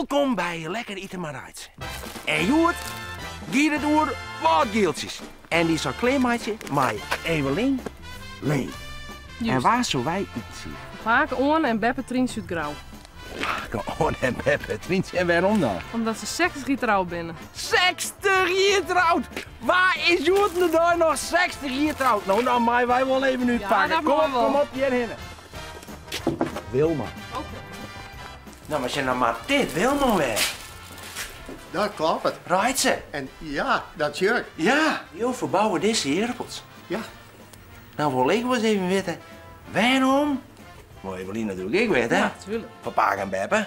Wolkom by Lekker Ite Mar Reitsje. En hjoed giet it oer wâldgieltsjes. En dy sil klearmeitsje mei Evelien Leen. En wa soe wy itensiede? Pake Oane en beppe Tryntsje út Grou. Pake Oane en beppe Tryntsje, en wêrom dan? Omdat se 60 jier troud binne. 60 jier troud! Wa is hjoed de dei noch 60 jier troud? No, dan meie wy wol even útpakke. Ja, dat kom mei op, wol. kom op hjirhinne. Wilma. Oké. No, mar sjen dan mar dit Wilma wer. Dat kloppet. Reitse. En ja, dat sjoch ik. Ja, jo ferbouwe dizze ierdappels. Ja. No wol ik wolris even witte, wêrom, wol Evelien natuerlik ek witte, Ja, tuerlik. fan pake en beppe,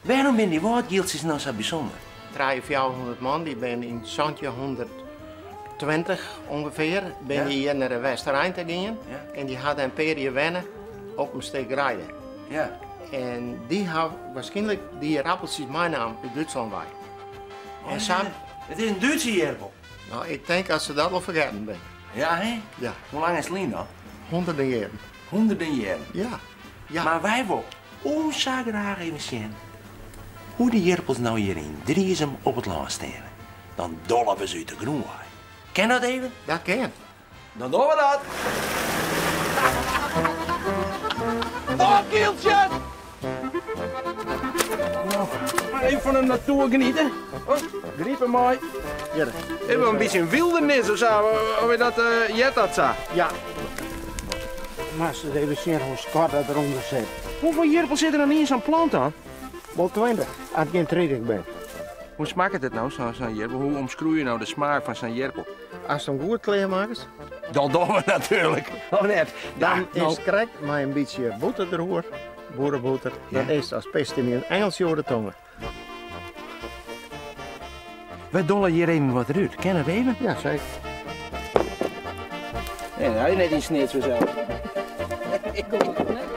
wêrom binne dy wâldgieltsjes no sa bysûnder? Trije, 400 man, dy binne yn 1720 ûngefear, binne Ja. hjir nei de Westerein ta gien. Ja. En dy ha in pear jier wenne op in stik greide. Ja. En dy ha waarskynlik dy ierdappeltsjes meinaam út Dútslân wei. Oh, En sa, ja. It is in Dútse ierdappel. no, ik tink dat se dat wol fergetten binne. Ja, hè? Ja. Hoe lang is it lyn dan? Hûnderten jierren. Hûnderten jierren. Ja. Ja. Mar wy wolle o sa graach even sjen hoe de ierdappels no hjir yn Driezum op it lân steane. Dan dolle we se út de grûn wei. Kin dat even? Dat kin. Dan dogge we dat. Wâldgieltsjes! No, even fan de natuer geniete. Oh, gryp him mei. Hjir. Even in bytsje in wyldernis of sa, of is dat, heart dat sa? Ja. Moatst ris even sjen hoe skot dat derûnder sit. Hoefolle ierdappels sit der dan yn sa'n plant dan? Wol 20, as it gjin 30 binne. Hoe smakket it no, sa'n jirpel? Hoe omskriuwe je no de smaak fan sa'n jirpel? Ast him goed klearmakkest. Dan dogge we natuerlik, of net? Dan Ja, is krekt mei in bytsje bûter deroer, boerebûter, dan Ja. is it as pist him in ingeltsje oer de tonge. Wy dolle hjir even wat derút. Kin dat even? Ja, seker. Nee, hy is net yn Snits fansels. Ik kom it net.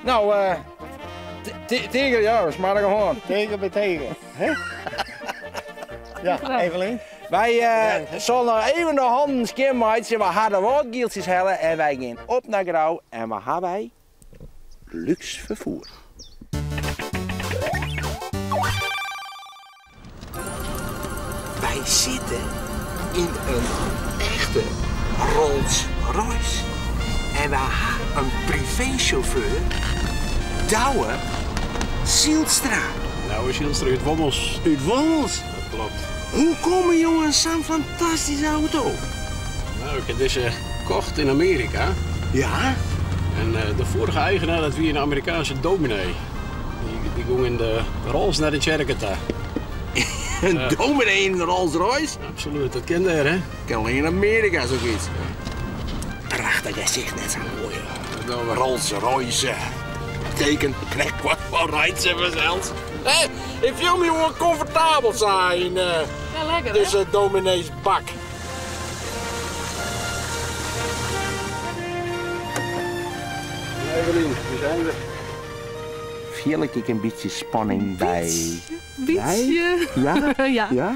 No, tiger, ja, smarrige hân. Tiger by tiger. Hè? Ja, Evelien? Wy sille noch even de hannen skjinmeitsje. We ha de wâldgieltsjes helle en wy gean op nei Grou en we ha wy lúks ferfoer. Wy sitte yn in echte Rolls Royce en we ha in priveesjauffeur, Douwe Zylstra. Douwe Zylstra út Wommels. Út Wommels? Dat klopt. Hoe komme jo oan sa'n fantastyske auto? No, ik ha dizze kocht yn Amearika. Ja? En de foarige eigenaar, dat wie in Amerikaanske dominee. Dy gong yn de Rolls nei de tsjerke ta. In dominee yn in Rolls Royce? Absolút, dat kin dêr, hè? Kin allinne yn Amearika sokyts. Prachtich gesicht, net sa'n moaie Rolls Royce. Teken, krekt wat fan reitsje fansels. Hé, ik fiel my wol komfortabel sa yn Ja, lekker, hè? dizze domineesbak. Evelien, we zijn er. Fiel ik in bytsje spanning by? Bytsje. Ja? Ja. Ja?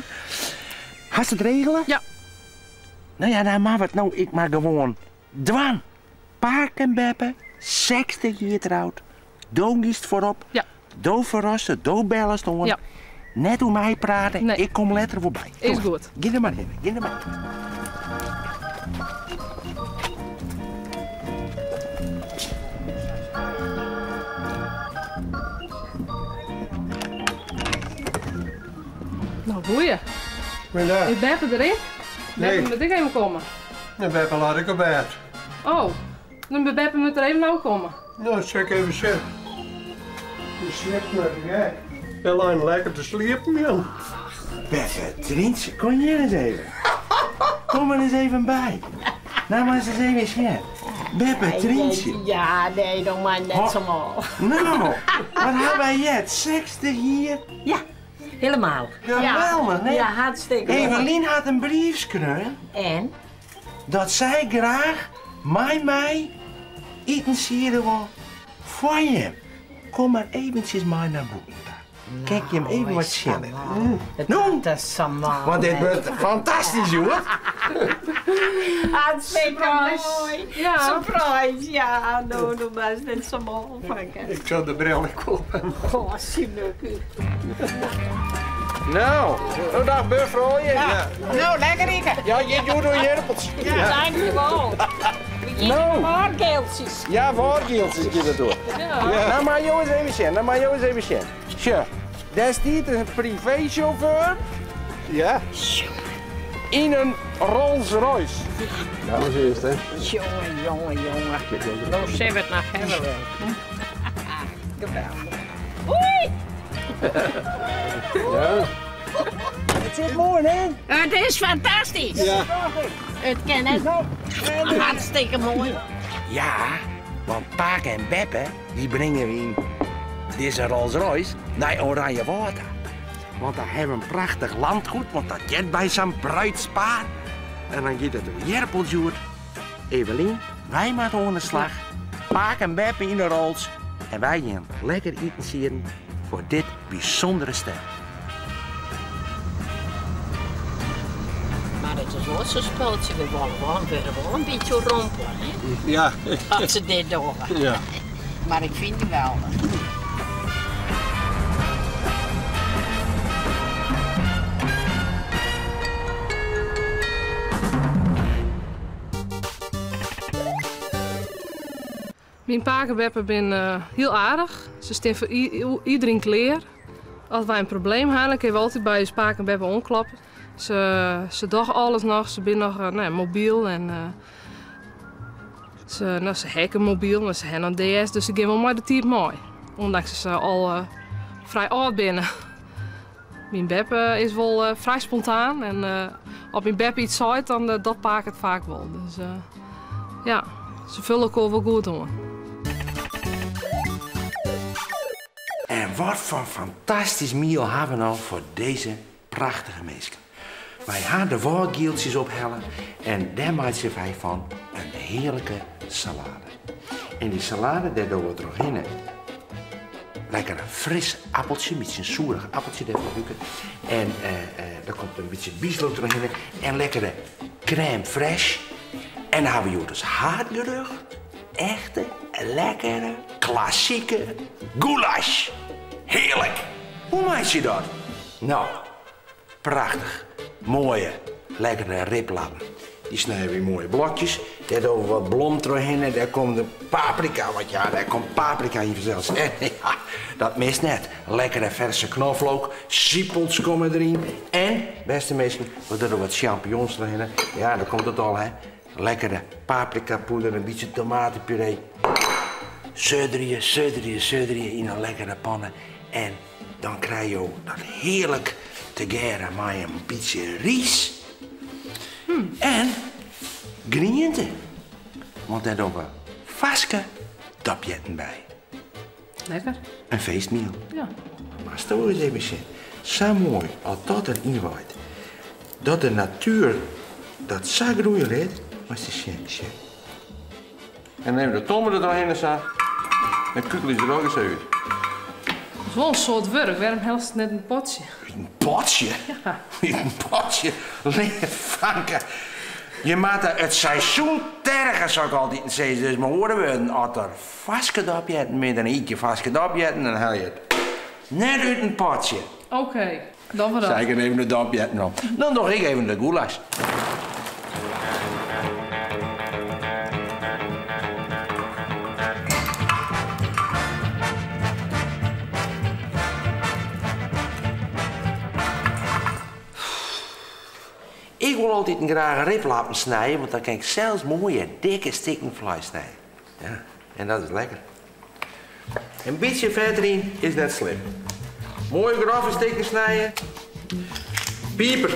Hast it regele? Ja. No ja, dan moatte we it no ek mar gewoan dwaan. Pake en beppe, 60 jier troud. Do giest foarop. Ja. Do ferraste, do bellest oan. Ja. Net oer my prate, Nee. ik kom letter wol by. Is goed. Gean der mar hinne, gean der mar hinne. No, goeie. Goeiedag. Is Beppe der ek? Nee. Beppe moat ek even komme. Nee, Beppe laat ik op bêd. Oh, dan Beppe moat der even ôf komme. No, sil ik even sjen. Je sliept mar gek. Je lein lekker te sliepen, jong. Beppe, Tryntsje, kom hjir ris even. Kom der ris even by. No, mar ris even sjen. Beppe, Tryntsje. Ja, nee, dan mar net sa mâl. No, wat ha wy heard? 60 jier? Ja, helemaal. Geweldich, nee? Ja, hartstikke moai. Evelien hat in brief skreaun. En? Dat sy graach mei my itensiede wol foar jim. Kom mar eventsjes mei nei bûten ta. Kin ik jim even wat sjen litte? No! Dat is sa moai. Want dit wurdt fantastysk hjoed. Hartstikke moai. Surprise, ja. No, do moatst net sa mâl fanke. Ik sil de bril ek op. Goh, Sineke. No, no dag buurfroulju. Ja. No, lekker ite. Ja, hjit hjoed oer jirpels. Ja, dankjewol. We gean wâldgeeltsjes. Ja, wâldgeeltsjes giet it oer. No, mar jo ris even sjen, no mar jo ris even sjen. Sjoch, dêr stiet in priveesjauffeur. Ja. Yn in Rolls Royce. Dat is earst, hè? Jonge, jonge, jonge. No sille we it noch hawwe wel. Geweldich. Oei! Ja. It sit moai, hè? It is fantastysk! Ja. It kin net. Hartstikke moai. Ja, want pake en beppe dy bringe wy yn dizze Rolls Royce nei Oranjewâld ta. Want daar hawwe we in prachtich landgoed, want dat heart by sa'n bruidspaar. En dan giet it oer jirpels hjoed. Evelien, wy moatte oan de slach. Pake en beppe yn de Rolls en wy gean lekker itensieden foar dit bysûndere stel. Mar it is wol sa'n spultsje, we wolle wol, wurde wol in bytsje oerrompele, hè? Ja. Dat se dit dogge. Ja. Mar ik fyn it geweldich. Myn pake en beppe binne hiel aardich. Se stean foar iederien klear. As wy in probleem ha, dan kinne we altyd by ús pake en beppe oanklappe. Se, se dogge alles noch, se binne noch no ja, mobyl en se, no, se ha ek in mobyl, mar se ha noch in DS, dus se gean wol mei de tiid mei. Ûndanks dat se al frij âld binne. Myn beppe is wol frij spontaan en as myn beppe iets seit, dan docht pake it faak wol. Dus ja, se fulle elkoar wol goed oan. En wat foar fantastysk miel ha we no foar dizze prachtige minsken. Wy ha de wâldgieltsjes ophelle en dêr meitsje wy fan in hearlike salade. En dy salade, dêr dogge we trochhinne lekker in fris appeltsje, in bytsje in soerich appeltsje dêrfoar brûke. En der komt in bytsje bieslook trochhinne en lekkere crème fraîche. En dan ha we hjoed as haadgerjocht echte, lekkere, klassike goulash. Hearlik! Hoe meitsje je dat? No, Prachtich moaie, lekkere riplappen. Dy snije we yn moaie blokjes. Dêr dogge we wat blom trochhinne. Dêr komt de paprika, want ja, dêr komt paprika yn fansels. En ja, dat mist net. Lekkere ferse knoflook, sipels komme deryn. En, bêste minsken, we dogge der wat champignons trochhinne. Ja, dan komt it al, hè. Lekkere paprikapoeder, in bytsje tomatepuree. Sudderje, sudderje, sudderje yn in lekkere panne. En Dan krije jo dat hearlik tegearre mei in bytsje rys en griente. Want dêr dogge we farske dopjetten by. Lekker. In feestmiel. Ja. Moatsto ris even sjen. Sa moai as dat der ynweit. Dat de natuer dat sa groeie lit. Moatst ris sjen, sjen. En even de tomme der trochhinne sa. Dan kukelje se der ook ris út. It is wol in soad wurk. Wêrom hellest it net yn in potsje? Ut in potsje? Ja. Ut in potsje? Leave fanke. Je moatte it seizoen terge, sa ik altiten sis. Dus mei oare wurden, as der farske dopjetten binne, dan yt je farske dopjetten, dan helje je it net út in potsje. Oké, dan we dat. Sij ik even de dopjetten op. Dan doch ik even de goulash. Ik wol altiten graach riplappen snije, want dan kin ik sels moaie dikke stikken fleis snije. Ja, en dat is lekker. In bytsje fet deryn is net slim. Moaie groffe stikken snije. Piper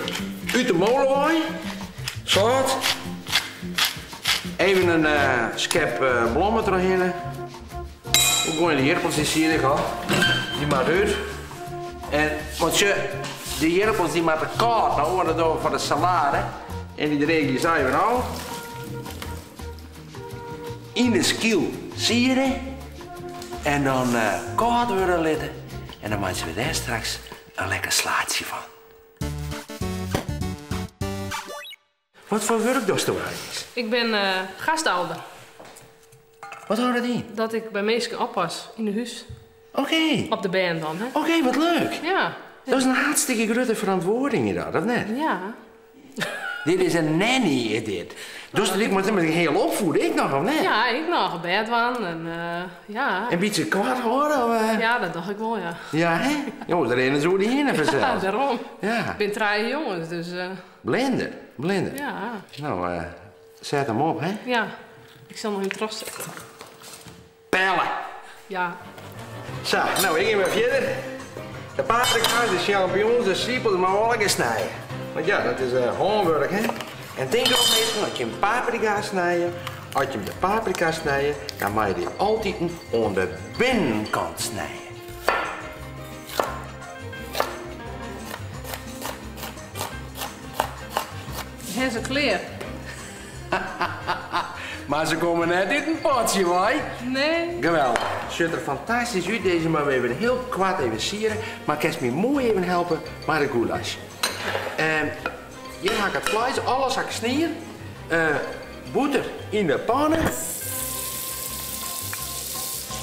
út de mole wei. Sâlt. Even in skep blommen trochhinne. We goaie de jirpels yn, sied ik al. Dy moat út. En, want sjoch, de jirpels dy moatte kâld no, want dat dogge we foar de salade. En dy dreagje je sa even ôf. Yn de skyl siede en dan kâld wurde litte. En dan meitsje we dêr straks in lekker slaatsje fan. Wat foar wurk dochsto eins? Ik bin gastouder. Wat hâldt dat yn? Dat ik by minsken oppas yn 'e hús. Oké. Op de bern dan, hè. Oké, wat leuk. Ja. Dat is in hartstikke grutte ferantwurding dat, of net? Ja. Dit is in nanny, is dit. Dus ik moat him hiel opfiede, ek noch, of net? Ja, ek noch. Op bêd dwaan en ja. In bytsje koart hâlde, of? Ja, dat doch ik wol, ja. Ja, hè? Jonges, der rinne se oer dy hinne fansels. Ja, dêrom. Ja. It binne trije jonges, dus. Blinder, blinder. Ja. No, set him op, hè? Ja, ik sil noch even trochsette. Pelle. Ja. Sa, no, ik gean wer fierder. De paprika's, de champignons, de sipels, mar allegear snije. Want ja, dat is hânwurk, hè? En tink derom, minsken, as je in paprika snije, as je de paprika snije, dan moatte je dy altiten oan de binnenkant snije. Zijn ze klear? Mar se komme net út in potsje wei. Nee. Geweldich. Sjocht der fantastysk út. Dizze moatte we even hiel koart even siere. Mar kinst my moai even helpe mei de goulash. Hjir ha ik it fleis, alles ha ik snien. Bûter yn de panne.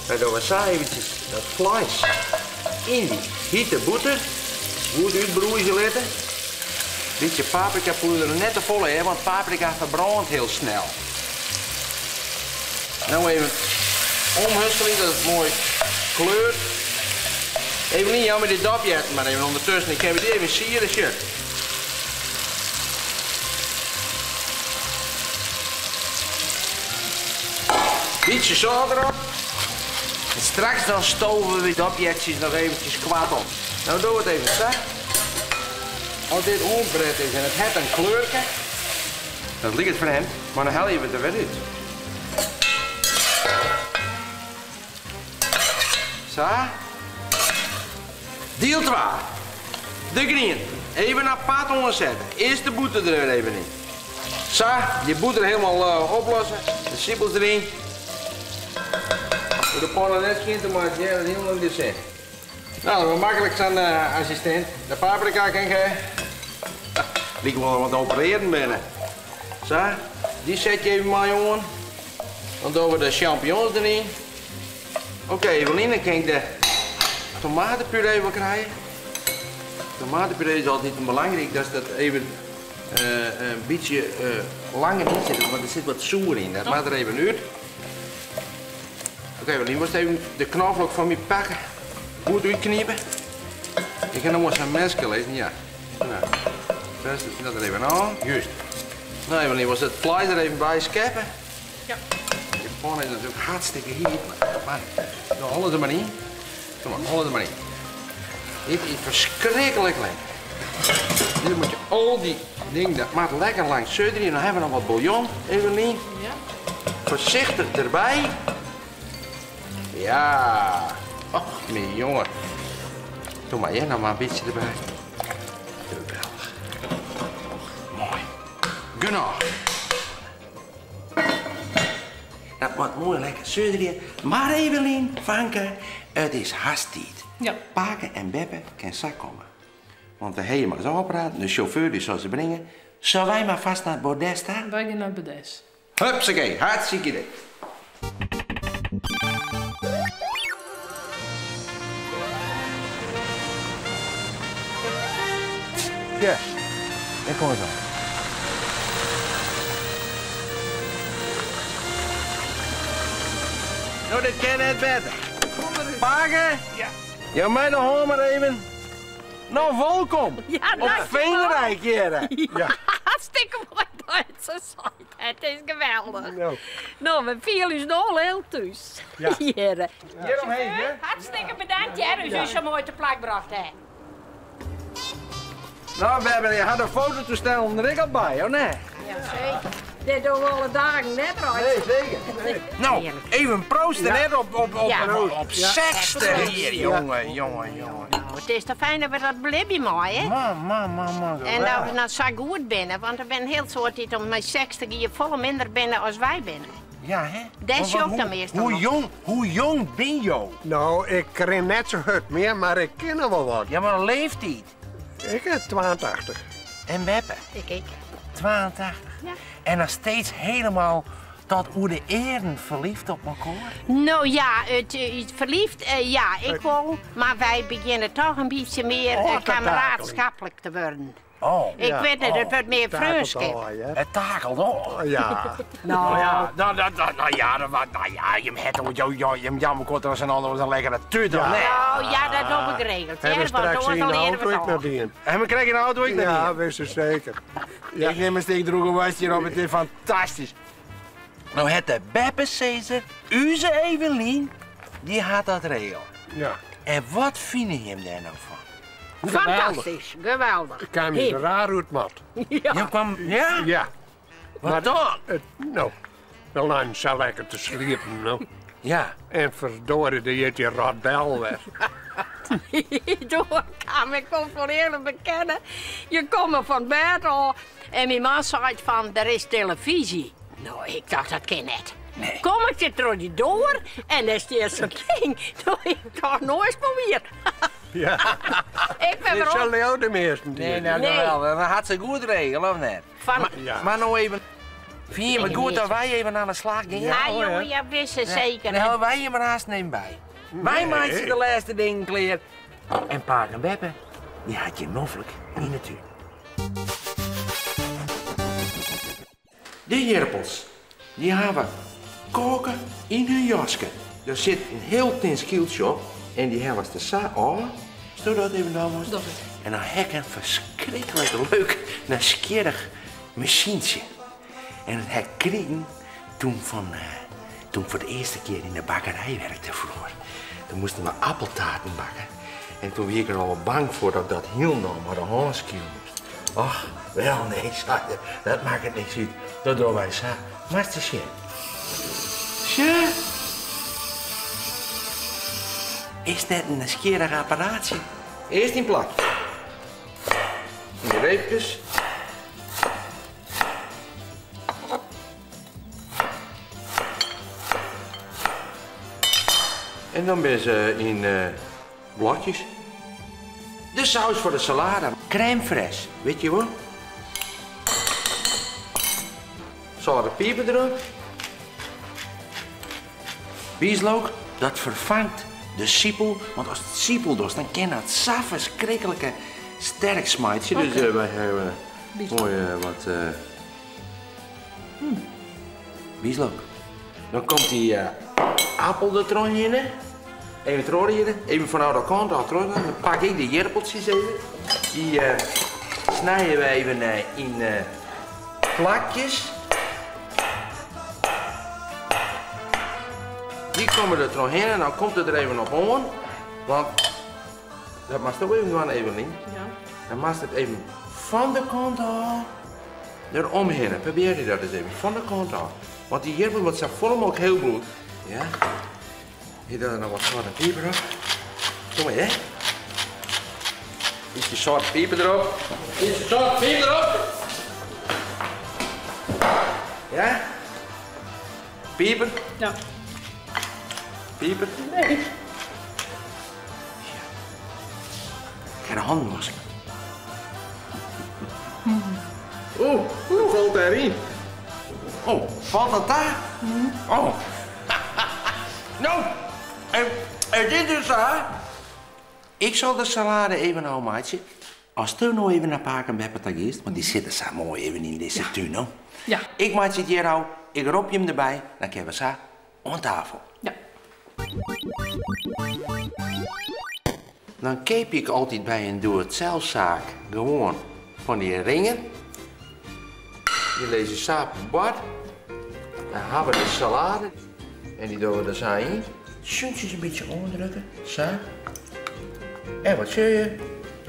Wy dogge sa eventsjes dat fleis yn dy hite bûter. Goed útbrûzje litte. Bytsje paprikapoeder, net te folle hè, want paprika ferbrânt hiel snel. No even omhusselje dat it moai kleurt. Evelien, jou my dy dopjerten mar even ûndertusken. Ik kin dy even siere, sjoch. Bytsje sâlt derop. En straks dan stove we de dopjertsjes noch eventsjes koart op. No dogge we it even sa. As dit oanbret is en it hat in kleurke, dat liket frjemd, mar dan helje we it der wer út. Sa. Diel 2. De grienten. Even apart oansette. Earst de bûter der wer even yn. Sa, dy bûter hielendal oplosse. De sipels deryn. Hoech de panne net skjin te meitsjen, hear, dat is hielendal gjin sin. No, dat is wol maklik sa'n assistint. De paprika kin ik. Liket wol oft we oan it operearjen binne. Sa, dy set je even mei oan. Dan dogge we de champignons deryn. Oké, Eveline, dan kin ik de tomatepuree wol krije. Tomatepuree is altyd belangryk dat dat even in bytsje langer yn sit, want der sit wat soer yn. Dat moat der even út. Oké, Eveline, wolst even de knoflook foar my pakke? Goed útknipe. Ik ha noch wol sa'n meske lizzen, ja. No, bêst dat der even ôf. Juist. No, Eveline, wolst it fleis der even by skeppe? Ja. De panne is natuerlik hartstikke hyt, mar doch alles der mar yn. Kom mar, alles der mar yn. Dit is ferskriklik lekker. Dit moat je al dy dingen, dat moat lekker lang sudderen. Dan hawwe we noch wat bouillon, Evelien. Ja. Foarsichtich derby. Ja. Och, myn jonge. Doe mar, hear, noch mar in bytsje derby. Geweldich. Moai. Genôch. Dat moat moai lekker sudderje. Mar Evelien, fanke, it is hast tiid. Ja. Pake en beppe kin sa komme. Want we hawwe mar ris ôfpraat, de sjauffeur dy sil se bringe. Sille wy mar fast nei it bordes ta? Wy gean nei it bordes. Hupsakee, hartstikke idee. Ja, ik kom zo. No, dit kin net better. Pake? Ja. Jou my de hân mar even. No, wolkom Ja, op dankjewel. Veenrijk hjir. Ja. Hartstikke moai dat it sa seit. It is geweldich. No. No, we fiele ús no al hiel thús. Ja. Hjir. Hjir omheech, hè? Hartstikke bedankt, hear, ús ús sa moai te plak brocht hè. No, beppe, je ha de fototoestellen der ek al by, of net? Ja, seker. Dit dogge we alle dagen net, Roy. Nee, seker. No, even proosten, hè, op 60 jier, jonge, jonge, jonge. No, it is toch fijn dat we dat belibje meie, hè? Man, man, man, man, En dat we no sa goed binne, want der binne in hiel soad dy't om mei 60 jier folle minder binne as wy binne. Ja, hè? Dêr sjoch ik dan meastal Hoe op. jong, hoe jong bin jo? Nou, ik rin net sa hurd mear, mar ik kin noch wol wat. Ja, mar in leeftiid. Ik ha 82. En beppe? Ik ek. 82. Ja. En noch steeds helemaal tot oer de earen ferliefd op elkoar? No ja, it ferliefd, ja, ik wol. Mar wy begjinne toch in bytsje mear Oh, te kameraadskaplik te wurden. Oh. Ik wit net, it wurdt mear freonskip. It takelt ôf. Ja. Nou ja, nou, nou, nou, nou ja, dat wa-, nou ja, jim het oer jo, jo, jim jammer kort was een ander was een lekkere tuut, of Ja. net? Nou ja, dat doe ik geregeld, Hebben hè, we want straks dan in de leren we auto het ik al. naar dien. En we krijgen een auto ik naar Ja, dien. wist je zeker. Ja. Ik neem een steek droege wasje op, het is fantastisch. Nou, het de Beppe Caesar, uze Evelien, die had dat regel. Ja. En wat vinden je hem daar nou van? Fantastisch, geweldig. Ik kwam je raar uit, mat. Ja. Je kwam, ja? Ja. Wat Maar dan? Het, nou, wel nou, zo lekker te sliepen, nou. Ja. En verdorie, die heeft die rotbel weg. Door kwam, ik kon het wel eerlijk bekennen. Je komt er van bed al en mijn man zei van, er is televisie. Nou, ik dacht, dat kan net. Nee. Kom ik zit door die door en daar staat zo'n ding. Nou, ik dacht nooit meer weer. Ja. Ik ben Dit erop. zal jou de meesten die. Nee, nou, Nee. wel. Dat had ze goed regelen, of net? Van, Maar, Ja. maar nou even... Vind je het Nee, goed dat nee. wij even aan de slag gaan? Ja, jongen, ja, wist ze zeker. Dan hebben wij je maar haast neem bij. Wij maken de laatste dingen klaar. En Paak en Beppe, die had je noffelijk in de tuin. De jerpels, die hebben koken in hun jasje. Er zit een heel tin schieltje op en die hebben ze sa af. Stel dat even nou eens. Dat is. En dan heb ik een verschrikkelijk leuk, nieuwsgierig machientje. En dat heb ik gekregen toen ik voor de eerste keer in de bakkerij werkte vroeger. Toen moesten we appeltaarten bakken. En toen was ik er al bang voor dat ik dat heel nog maar de handskiel moest. Ach, wel nee, zei ze, dat maakt het niks uit. Dat doen wij zo. Maar het is shit. Tje. Is net een nieuwsgierig apparaatje. Eerst in plak. In de reepjes. En dan ben ze in blokjes. De saus voor de salade. Crème fraîche, weet je wel? Zout en peper erop. Bieslook, dat vervangt de siepel. Want als het siepel doet, dan kan dat zo verschrikkelijke sterk smijtje. Dus, wij hebben Bieslook. mooi wat bieslook. Dan komt die appel er doorheen. Even trolleren, even vanuit de kant af trolleren. Dan pak ik de jerpeltjes even. Die snijden we even in plakjes. Die komen er doorheen en dan komt het er even op aan. Want dat mag toch even doen, Evelien. Ja. Dan mag het even van de kant af eromheen. Probeer je dat eens even, van de kant af. Want die jerpel wordt zo vol mogelijk heel bloed. Ja. Hier dan nog wat zwarte peper op. Kom maar, hè. Ietsje zwarte peper erop. Ietsje zwarte peper erop. Ja. Peper. Ja. Peper. Nee. Ik ga de handen wassen. Oeh, hoe valt daarin? Oh, valt dat daar? Oh. Nou, en het is dus daar. Ik zal de salade even houden, maatje. Als tu nou even naar Paak en Beppe is, want die zitten zo mooi even in deze tuin, hoor. Ja. Ik maak het hier al, ik roep je hem erbij, dan kunnen we zo aan tafel. Ja. Dan keep ik altijd bij een doe-het-zelfzaak gewoon van die ringen. Die lezen saap op bord. Dan hebben we de salade. En die doen we er zo in. Suntjes een beetje onderdrukken. Zo. En wat zie je?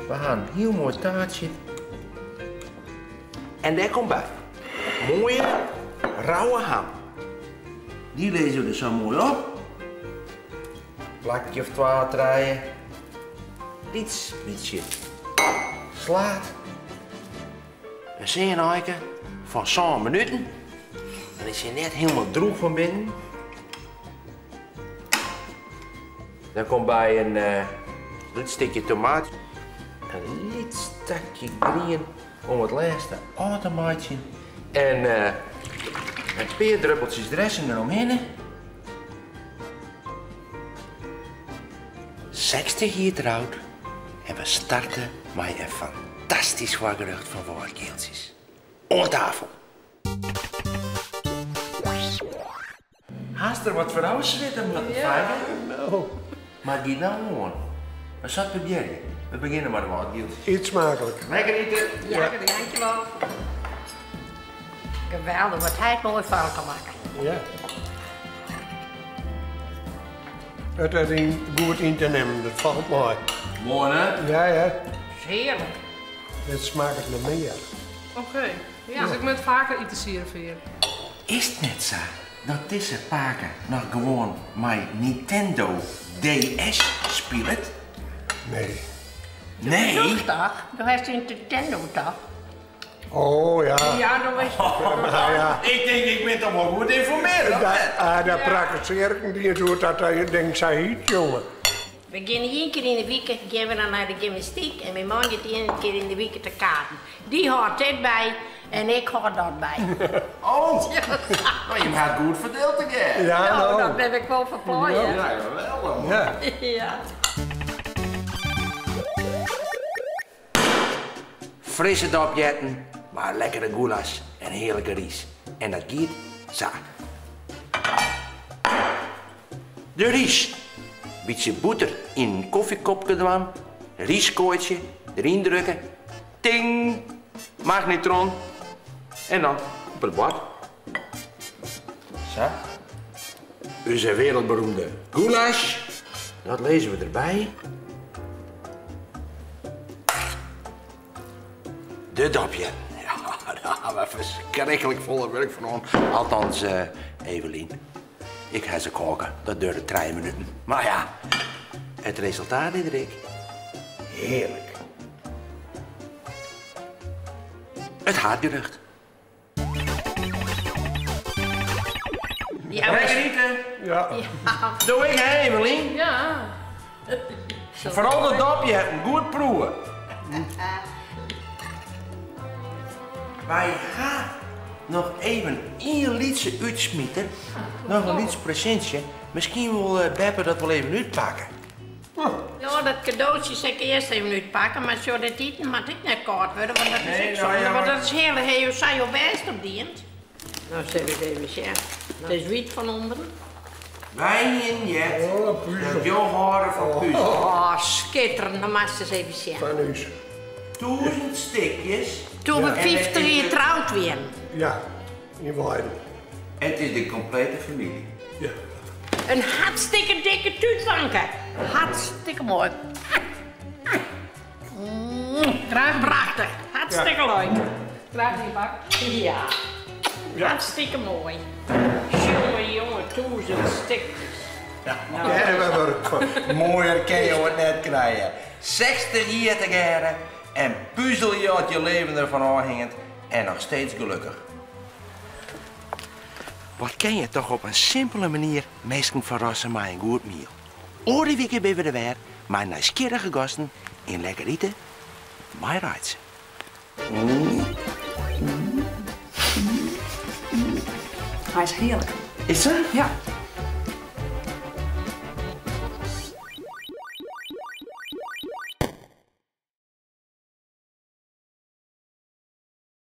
We gaan een heel mooi taartje. En daar komt bij. Mooie, rauwe ham. Die lezen we er zo mooi op. Plakje of 2 draaien. Iets beetje slaat. Een zeeëneiken van zo'n minuten. Dan is hy net hielendal drûch fan binnen. Dan komt by in lyts stikje tomaat, in lyts takje grien om it lêste ôf te meitsjen en in pear druppeltsjes dressing deromhinne. 60 jier troud en we starte mei in fantastysk foargerjocht fan wâldkealtsjes. Oan tafel! Hast der wat foar ôfswitte moatten, Feike? No. Mar it giet no oan. We sille it probearje. We begjinne mei de wâldkealtsjes. Eet smakelijk. Lekker ite! Ja, dankjewol. Geweldich, wat hy it moai foar elkoar makke. Ja. It is yn goed yn te nimmen, dat falt mei. Moai, hè? Ja, ja. Hearlik. Dit smakket nei mear. Oké, dus ik moat faker ite servearje. Is it net sa dat dizze pake noch gewoan mei Nintendo DS spilet? Nee. Nee? Toch toch? Do hast in Nintendo toch? Oh ja. Ja, do wist. Ja, ja. Ik tink, ik bin toch wol goed ynformearre, of net? Ah, dat prakkesearre ik niet hoe dat ding sa hiet, jonge. We gean ien kear yn 'e wike gean we dan nei de gymnastyk en myn man giet ien kear yn 'e wike te kaarten. Dy hâldt dit by en ik hâld dat by. Oh, no, jim ha it goed ferdield tegearre. Ja, No, no. dat bin ik wol fan plan, ja. Ja, geweldig man. Ja. Ja. Frisse dopjetten, mar lekkere goelas en hearlike rys. En dat giet sa. De rys. Bytsje bûter yn in kofjekopke dwaan, ryskoaitsje deryn drukke, ting, magnetron en dan op it board. Sa. Us wereldberoemde goulash. Dat lizze we derby. De dopjetten. Ja, dêr ha we ferskriklik folle wurk fan hân. Althans, Evelien. Ik ha se kokke, dat duorre 3 minuten. Mar ja, it resultaat is der ek. Hearlik. It haadgerjocht. Ja, Lekker ite. Ja. Doe ik, hè, Evelien? Ja. Foaral de dopjetten, goed proewe. Wy ha noch even ien lytse útsmiter, noch in lyts presintsje. Miskien wol Beppe dat wol even útpakke. Ja, dat kadootsje sil ik earst even útpakke, mar sjoch, dit iten moat ek net kâld wurde, want dat is Nee, ek nou sûnder, ja, want maar dat is hearlik. Ha jo sa jo bêst op dien? Nou sil ik even sjen. It is wyt fan ûnderen. Wy hienen heard Oh, puzzel. dat jo hâlde fan puzzel. Oh, skitterend. Dan moatst ris even sjen. Fan ús. 1000 stikjes. Toen we En het 50 is jier de troud wienen. Ja, yn Weidum. Het is de komplete famylje. Ja. In hartstikke dikke tútwanke. Hartstikke moai. Graach Prachtich. Hartstikke leuk. Graach dien, pak. Ja. Ja. Hartstikke moai. Jonge, jonge, 1000 stikjes. Ja, Nou. Dêr ha we wurk fan. Moaier kinne jo it net krije. 60 jier tegearre en puzelje as je leven derfan ôfhinget en noch steeds gelokkich. Wat kin je toch op in simpele manier minsken ferrasse mei in goed miel. Oare wike binne we der wer mei nijsgjirrige gasten yn Lekker Ite mei Reitse. Hy is hearlik. Is sa? Ja.